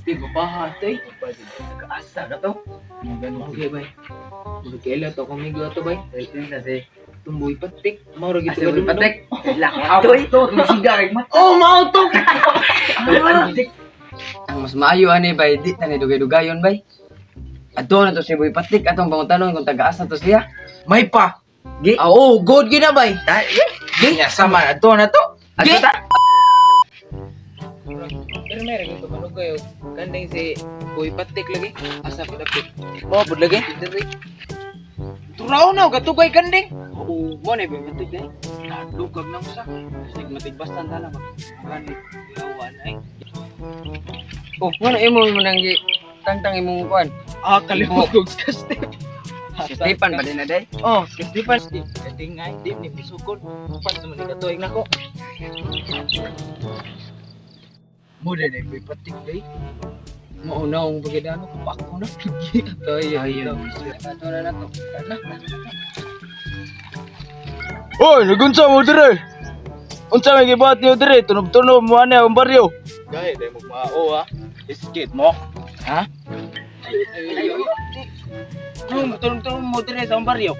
Di ba pa tay? Asa ka to? Okay bay. Murag kaila to akong amigo ato bay. Sa si Tumboy patik. Mao ra gito Asa ka patek. Lak Toy. Siga kay mat. Oh, mao to. Ang mas maayo ani bay di ta ni dugay-dugayon bay. Adto na to si Boy Patik atong pangutanon kung taga-asa to siya. May pa. Gi. Ah, oh, good gina bay. Gi. Nya sama ato na to. Adto Gi. ta. Pero meron gito manugay og kanding si Boy Patik lagi. Asa pa dapit. Mao pud lagi. Turaw na og katugay kanding. Oo, mo na Boy Patik eh. Lukag na usa. Kasi matigbastan ta na ba. Gani yawan ay. Oh, mo na imo mo nang gi tangtang imong kuan. Ah, kalimot kog step. Si Stephen pa din na day. Oh, Stephen. Kanding ay di ni misukod. Pas naman ni katuig nako. Mo din ay Boy Patik day. Mao na ang pagidano ko pako na. Tay, ay. Ato na na to. Hoy, nagunsa mo dire? Unsa may gibuhat niyo dire? Tunob-tunob mo ani ang baryo. Gay, day mo mao ha. Iskit mo. Ha? Ano, tulong-tulong mo dire sa akong baryo.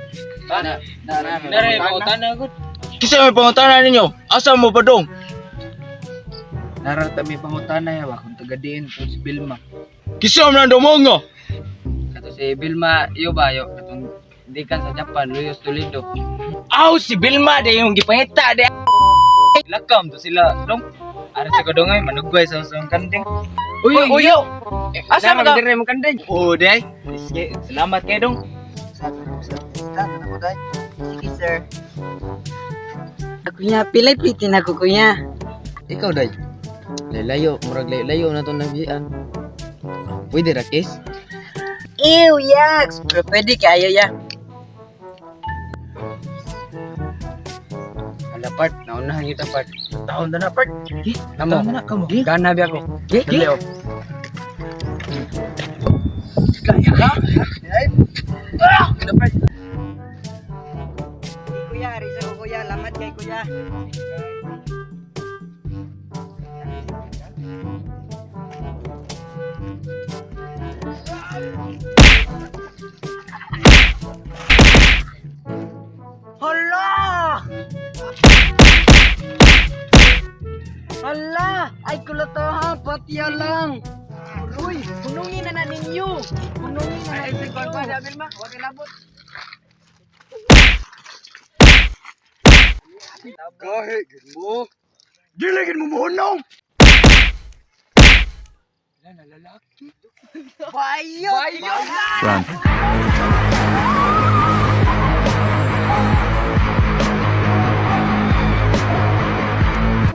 Na na na. Dere, pangutana gud. Kisa may pangutana ninyo. Asa mo padong? Nara ta may pangutana ya ba kung taga diin po si Bilma. Kisa man dumongo. Kato si Vilma iyo ba yo katong dikan sa Japan Luis Toledo. Aw, si Bilma de yung gipangita de. Lakam to sila. Dong. Ara sa kadungay manugway sa usang kanding. Uy, Uy, yo. Asa man ka? Dire mo kanding. Oh, day. Sige, salamat kay dong. Sige, sir. Kuya, pilay pitin ako, kuya. Ikaw day. Layo, murag layo na to nabian. Pwede ra kiss? Ew, yaks! Pero pwede kayo, ya. Hala part, naunahan kita part. Taon na na part. Namo. Taon na kamo. Gana biya ko. Gi? Dali, oh. Kaya ka? Kuya, risa ko, kuya. Lamat kay kuya. Hala! Hala! Ay, kulato ha! Patiya lang! Uy, punungin na na ninyo! Punungin na na Ay, ninyo! ay, ay, Vilma, wag labot. Gahi gid mo. Dili gid mo mohunong. Bayot! Bayot! Bayot!